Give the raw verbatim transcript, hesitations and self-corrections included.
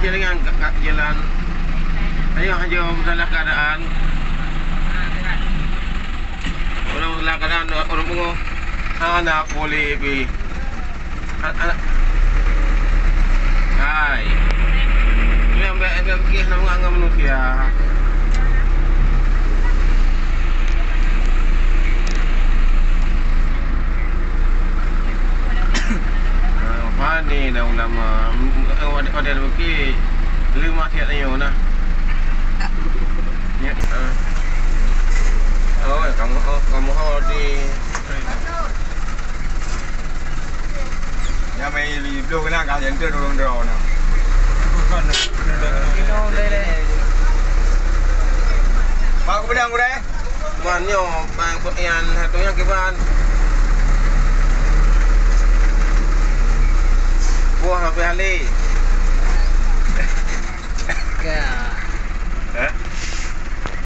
Jalan, jalan. Ayo, ayo, masalah keadaan. Orang masalah keadaan, orang pungo. Hana pulih pi. An-, an-, hai. Ni ambek, ambek kisah nama ngon manusia. Ah, fani dah ulama. M-, m-, wadai, wadai bukit. Lima siap tanya nah. Ya, ah. Oh, kamu, oh, kamu ho di. Nyamai bloe keunan ka janteun ureueng droe na. Pak Gubernur, Gurée. Ban nyoe, ban, ban, nyang satu nyang kiban. Buah habéh alé.